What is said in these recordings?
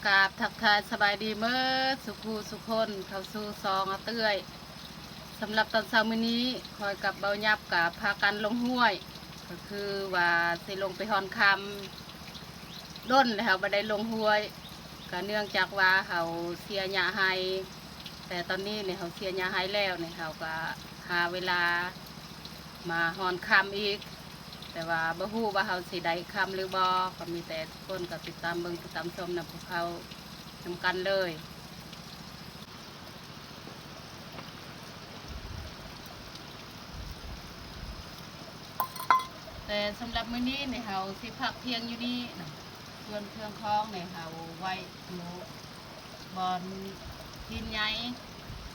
ກາບທັກທາຍສະບາຍດີເໝິດສູ່ຜູ້ສູ່ຄົນ ເຂົ້າສູ່ຊ່ອງອາເຕື້ອຍ. ສຳລັບຕອນເຊົ້າມື້ນີ້ ຂ້ອຍກັບເບົາຫຍັບກະພາກັນລົງຫ້ວຍ ກະຄືວ່າຊິລົງໄປຮ່ອນຄຳ. ດົນແລ້ວເຮົາບໍ່ໄດ້ລົງຫ້ວຍ ກະເນື່ອງຈາກວ່າເຮົາເສຍຫຍ້າໄຮ່ ແຕ່ຕອນນີ້ນີ້ເຮົາເສຍຫຍ້າໄຮ່ແລ້ວນີ້ ເຮົາກະຫາເວລາມາຮ່ອນຄຳອີກ. ແຕ່ວ່າບໍ່ຮູ້ວ່າເຮົາຊິໄດ້ຄຳຫຼືບໍ່ ກໍມີແຕ່ທຸກຄົນກໍຕິດຕາມເບິ່ງ ຕິດຕາມຊົມນຳພວກເຮົານຳກັນເລີຍ. ແຕ່ສຳລັບມື້ນີ້ນີ້ເຮົາຊິພັກທ່ຽງຢູ່ນີ້ນະ ສ່ວນເຄື່ອງຂອງນີ້ເຮົາໄວ້ຢູ່ບ່ອນທີນໃຫຍ່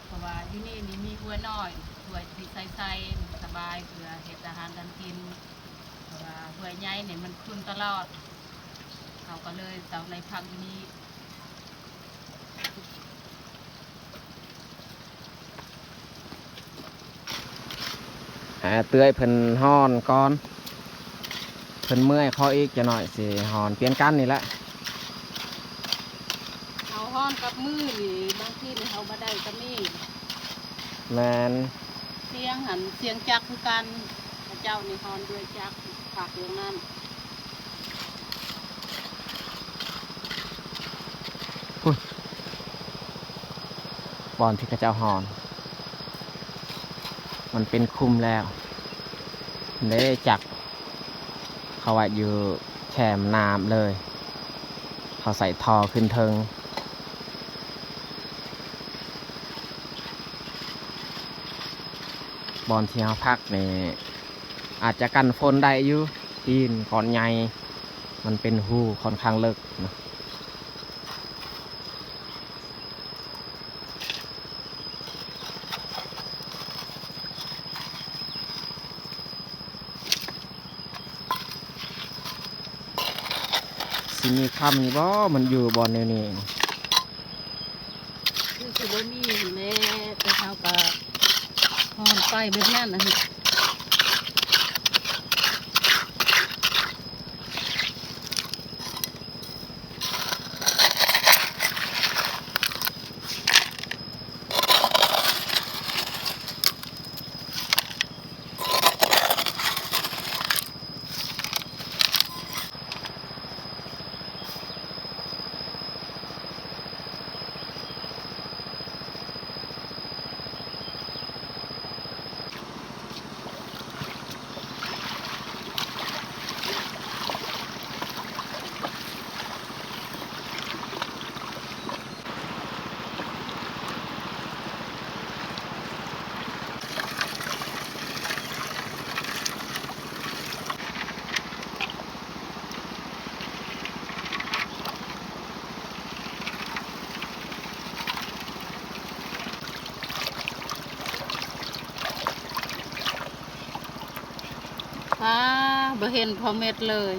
ເພາະວ່າຢູ່ນີ້ນີ້ມີຫ້ວຍນ້ອຍ ຫ້ວຍທີ່ໃສ່ໆ ມັນສະບາຍເພື່ອເຮັດອາຫານການກິນ ເພາະວ່າຫ້ວຍໃຫຍ່ນີ້ມັນຂຸ່ນຕະຫຼອດ ເຮົາກໍເລີຍຕ້ອງໄດ້ພັກຢູ່ນີ້. ໃຫ້ອາເຕື້ອຍເພິ່ນຮ່ອນກ່ອນ ເພິ່ນເມື່ອຍຄໍອີກຈັກໜ້ອຍ ຊິຮ່ອນປ່ຽນກັນນີ້ແຫຼະ. ເຮົາຮ່ອນກັບມືນີ້ ບາງທີນີ້ເຮົາບໍ່ໄດ້ກັບມີດ. ແມ່ນ. ສຽງຫັ້ນສຽງຈັກຄືກັນ ເຂົາເຈົ້ານີ້ຮ່ອນດ້ວຍຈັກ ພັກຢູ່ນັ້ນ. ພຸ້ນ ບ່ອນທີ່ເຂົາເຈົ້າຮ່ອນ ມັນເປັນຂຸມແລ້ວເດ້ ຈັກເຂົາໄວ້ຢູ່ແຄມນ້ຳເລີຍ ເຂົາໃສ່ທໍ່ຂຶ້ນເທິງ. ບ່ອນທີ່ເຮົາພັກນີ້ ອາດຈະກັນຝົນໄດ້ຢູ່ ຕີນກ້ອນໃຫຍ່ ມັນເປັນຮູຄ່ອນຂ້າງເລິກນະ. ຊິມີຄຳຢູ່ບໍ່ ມັນຢູ່ບ່ອນແນວນີ້? ຄືຊິບໍ່ມີຫັ້ນແຫຼະ ແຕ່ເຮົາກໍຮ່ອນໄປແບບນັ້ນນະ. ປ້າ ບໍ່ເຫັນພໍເມັດເລີຍ.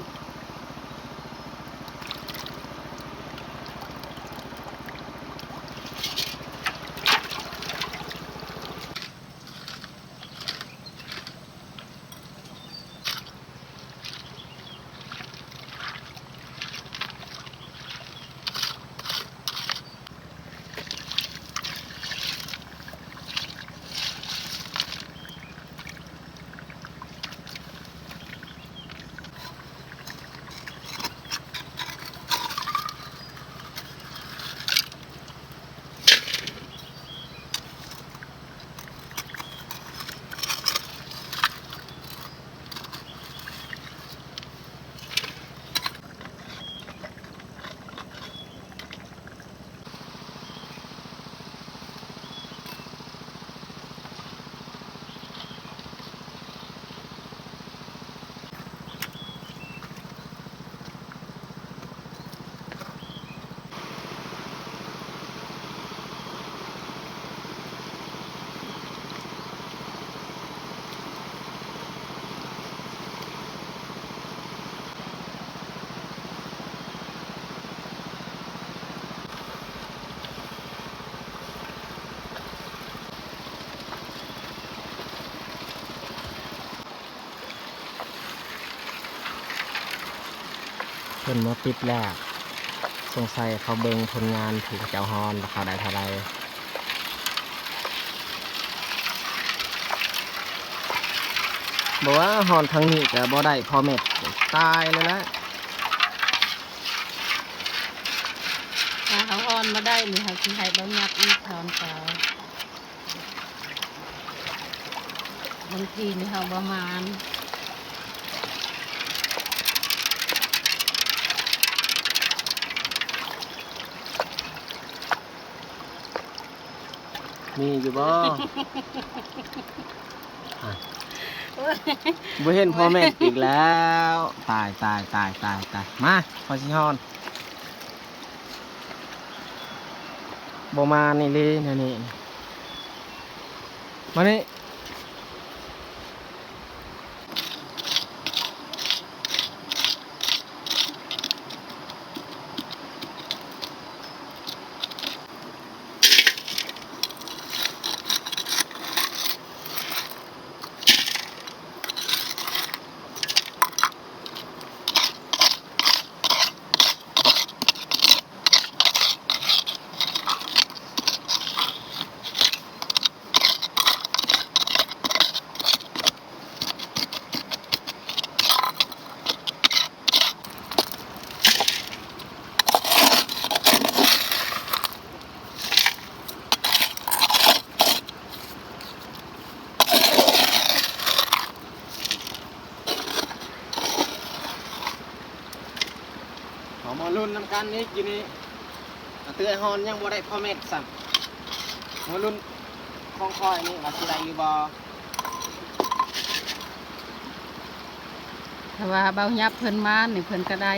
ເພິ່ນບໍ່ຕິດແລ້ວ. ສົງໄສເຂົາເບິ່ງຜົນງານທີ່ເຂົາເຈົ້າຮ່ອນວ່າເຂົາໄດ້ເທົ່າໃດ. ບໍ່ວ່າຮ່ອນທາງນີ້ກໍບໍ່ໄດ້ພໍເມັດ ຕາຍເລີຍລະ. ຖ້າເຮົາຮ່ອນບໍ່ໄດ້ນີ້ ເຮົາຊິໃຫ້ເບົາຫຍັບອີກ ຮ່ອນຕໍ່. ບາງທີນີ້ເຮົາບໍ່ມານ. ມີຢູ່ບໍ່? ອ່ະ ບໍ່ເຫັນພໍ່ແມ່ອີກແລ້ວ. ຕາຍ ຕາຍ ຕາຍ ຕາຍ ຕາຍ. ມາ ຂ້ອຍຊິຮ່ອນ. ບໍ່ມານີ້ເລີຍແນວນີ້. ມານີ້. ເຮົາມາລຸ້ນນຳກັນອີກຢູ່ນີ້. ອາເອື້ອຍຮ່ອນຍັງບໍ່ໄດ້ພໍເມັດຊ້ຳ. ມາລຸ້ນຂອງຂ້ອຍນີ້ວ່າຊິໄດ້ຫຼືບໍ່. ຖ້າວ່າເບົາຫຍັບເພິ່ນມານີ້ ເພິ່ນກໍໄດ້.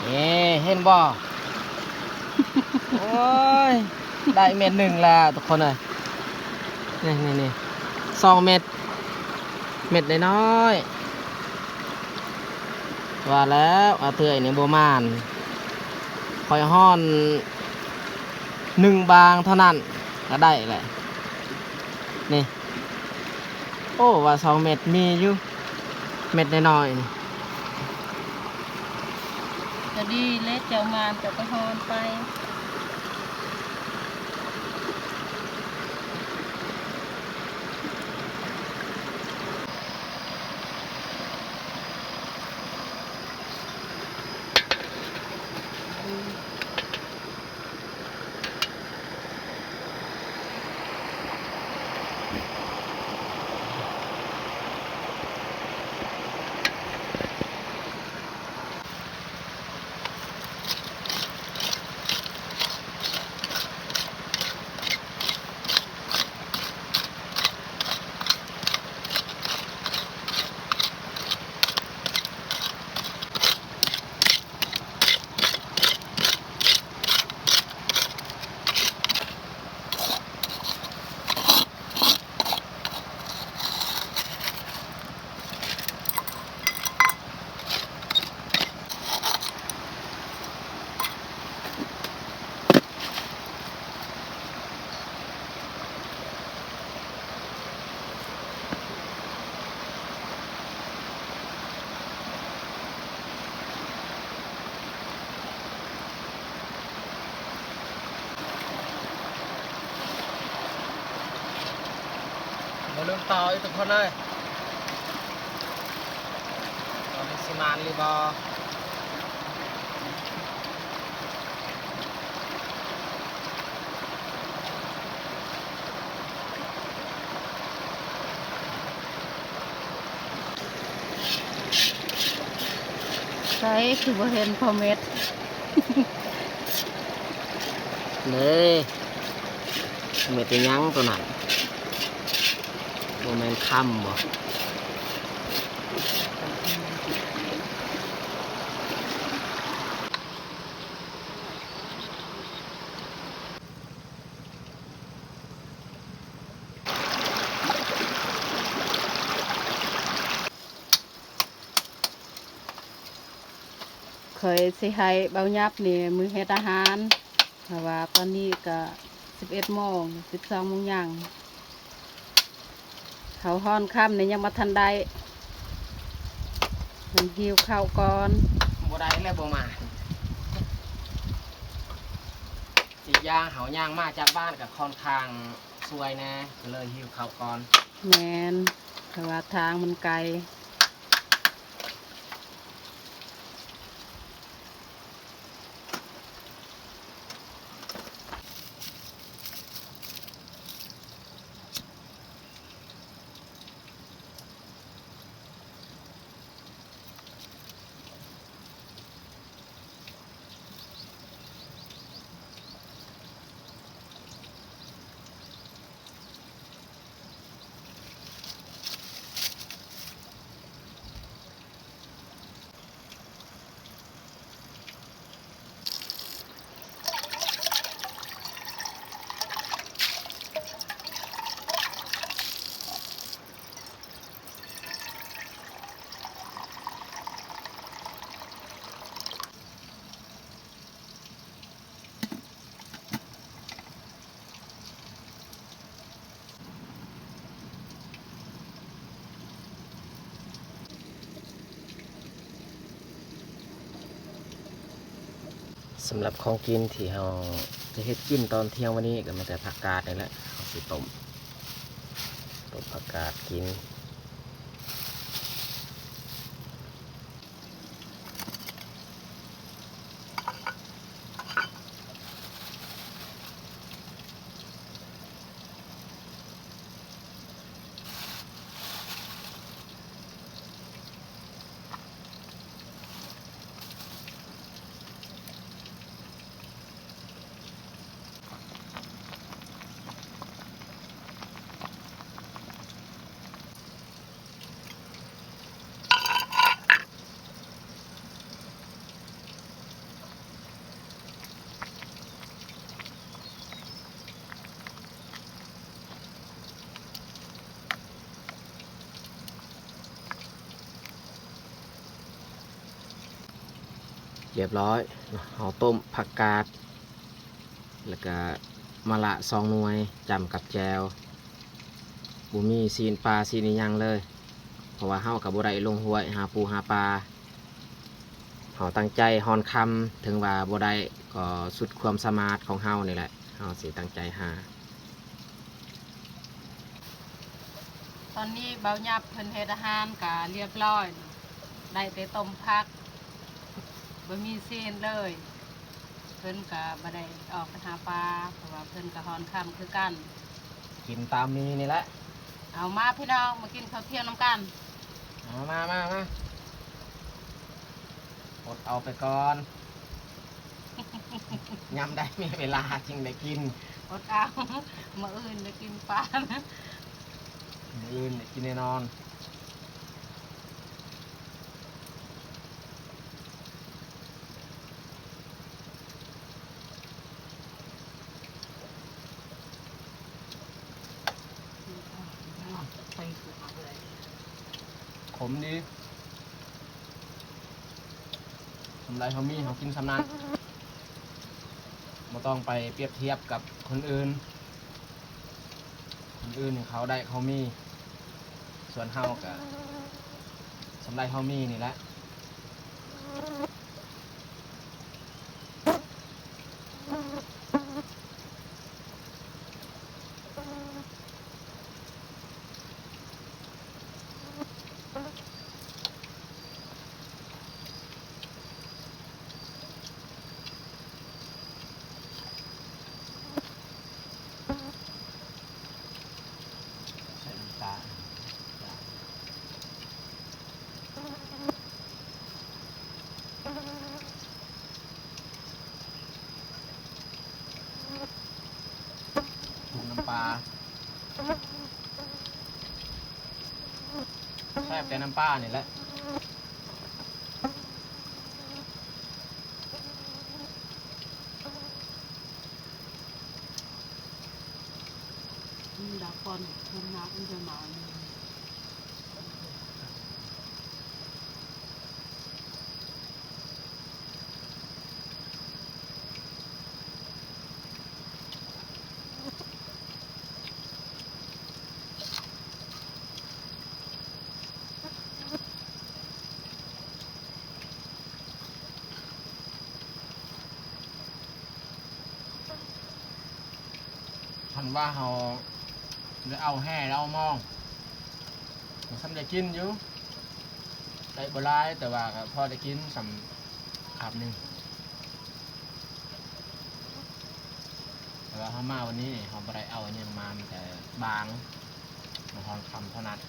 ເອີ ເຫັນບໍ່? ໂອ້ຍ ໄດ້ເມັດໜຶ່ງແລ້ວທຸກຄົນເອີຍ. ນີ້ໆໆ ສອງເມັດ ເມັດນ້ອຍໆ. ວ່າແລ້ວ ອາເອື້ອຍນີ້ບໍ່ໝານ. ຂ້ອຍຮ່ອນໜຶ່ງບາງເທົ່ານັ້ນກໍໄດ້ແຫຼະ ນີ້. ໂອ້ ວ່າສອງເມັດມີຢູ່ ເມັດນ້ອຍໆນີ້. ກໍດີແຫຼະ ເຈົ້າໝານເຈົ້າກໍຮ່ອນໄປ. ມາລຸ້ນຕໍ່ອີກທຸກຄົນເອີຍ ວ່າມັນຊິໝານຫຼືບໍ່. ໃສຄືບໍ່ເຫັນພໍ່ເມັດ? ເດ້ ແມ່ນອີຫຍັງໂຕນັ້ນ? ບໍ່ແມ່ນຄຳບໍ? ຂ້ອຍຊິໃຫ້ເບົາຫຍັບນີ້ມື້ເຮັດອາຫານ ເພາະວ່າຕອນນີ້ກະສິບເອັດໂມງ ສິບສອງໂມງຍ່າງ ເຂົ້າຮອນຄ່ຳນີ້ຍັງບໍ່ທັນໄດ້ ມັນຫິວເຂົ້າກ່ອນ. ບໍ່ໄດ້ແລ້ວ ບໍ່ມາ. ອີກຢ່າງເຮົາຍ່າງມາຈາກບ້ານກະຄ່ອນຂ້າງສວຍແດ່ ກະເລີຍຫິວເຂົ້າກ່ອນ. ແມ່ນ ເພາະວ່າທາງມັນໄກ. ສຳລັບຂອງກິນທີ່ເຮົາຈະເຮັດກິນຕອນທ່ຽງວັນນີ້ ກະມີແຕ່ຜັກກາດນີ້ແຫຼະ ເຮົາຊິຕົ້ມ ຕົ້ມຜັກກາດກິນ. ຮຽບຮ້ອຍ ເຮົາຕົ້ມຜັກກາດ ແລ້ວກະມະລະສອງໜ່ວຍ ຈ້ຳກັບແຈ່ວ. ບໍ່ມີຊີ້ນປາຊີ້ນອີ່ຫຍັງເລີຍ ເພາະວ່າເຮົາກະບໍ່ໄດ້ລົງຫ້ວຍຫາປູຫາປາ. ເຮົາຕັ້ງໃຈຮອນຄ່ຳ ເຖິງວ່າບໍ່ໄດ້ກໍສຸດຄວາມສາມາດຂອງເຮົານີ້ແຫຼະ ເຮົາຊິຕັ້ງໃຈຫາ. ຕອນນີ້ເບົາຫຍັບເພິ່ນເຮັດອາຫານກະຮຽບຮ້ອຍ ໄດ້ແຕ່ຕົ້ມຜັກ ບໍ່ມີຊີ້ນເລີຍ. ເພິ່ນກະບໍ່ໄດ້ອອກໄປຫາປາ ເພາະວ່າເພິ່ນກະຮອນຄ່ຳຄືກັນ. ກິນຕາມມີນີ້ແຫຼະ. ເອົາມາພີ່ນ້ອງ ມາກິນເຂົ້າທ່ຽງນຳກັນ. ເອົາມາ ມາ ມາ. ອົດເອົາໄປກ່ອນ ຍາມໃດມີເວລາຈຶ່ງໄດ້ກິນ. ອົດເອົາ ມື້ອື່ນໄດ້ກິນປາ ມື້ອື່ນໄດ້ກິນແນ່ນອນ. ຂົມດີ. ສ່ຳໃດເຮົາມີ ເຮົາກິນສ່ຳນັ້ນ ບໍ່ຕ້ອງໄປປຽບທຽບກັບຄົນອື່ນ. ຄົນອື່ນເຂົາໄດ້ເຂົາມີ ສ່ວນເຮົາກະສ່ຳໃດເຮົາມີນີ້ແຫຼະ. ໃສ່ນ້ຳຕານ. ປາ ແຊບແຕ່ນ້ຳປານີ້ແຫຼະ. ມີດາກອນ ເພິ່ນມາເພິ່ນຈະມາ. ຄັນວ່າເຮົາໄດ້ເອົາແຮ່ ແລ້ວເອົາມອງ ກໍສ່ຳໄດ້ກິນຢູ່ ໄດ້ບໍ່ຫຼາຍ ແຕ່ວ່າກໍພໍໄດ້ກິນສ່ຳຄາບໜຶ່ງ. ແຕ່ວ່າເຮົາມາວັນນີ້ນີ້ ເຮົາບໍ່ໄດ້ເອົາຫຍັງມາ ມີແຕ່ບາງ ມາຮອນຄຳເທົ່ານັ້ນ.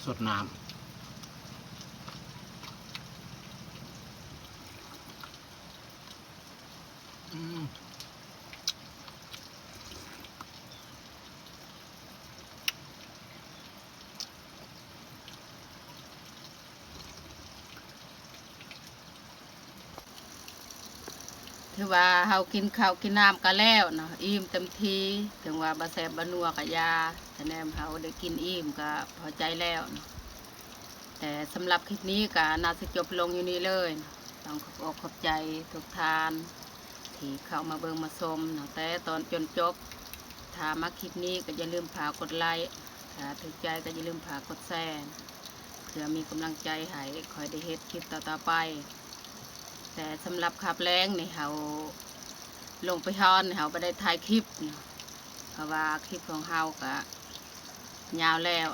ສົດນ້ຳ. ອືມ. ຖືວ່າເຮົາກິນເຂົ້າກິນນ້ຳກໍແລ້ວເນາະ ອີ່ມເຕັມທີ່ ເຖິງວ່າບໍ່ແຊບບໍ່ນົວກໍຢ່າ ແຕ່ແນມເຮົາໄດ້ກິນອີ່ມກໍພໍໃຈແລ້ວເນາະ. ແຕ່ສຳລັບຄລິບນີ້ກໍໜ້າຊິຈົບລົງຢູ່ນີ້ເລີຍ. ຕ້ອງຂອບອົກຂອບໃຈທຸກທ່ານທີ່ເຂົ້າມາເບິ່ງມາຊົມເນາະ ແຕ່ຕອນຈົນຈົບ. ຖ້າມັກຄລິບນີ້ກໍຢ່າລືມຝາກກົດໄລ, ຖ້າຖືກໃຈກໍຢ່າລືມຝາກກົດແຊ ເພື່ອມີກຳລັງໃຈໃຫ້ຂ້ອຍໄດ້ເຮັດຄລິບຕໍ່ໆໄປ. ແຕ່ສຳລັບຄາບແລງນີ້ ເຮົາລົງໄປຮອນ ເຮົາບໍ່ໄດ້ຖ່າຍຄລິບ ເພາະວ່າຄລິບຂອງເຮົາກໍຍາວແລ້ວ.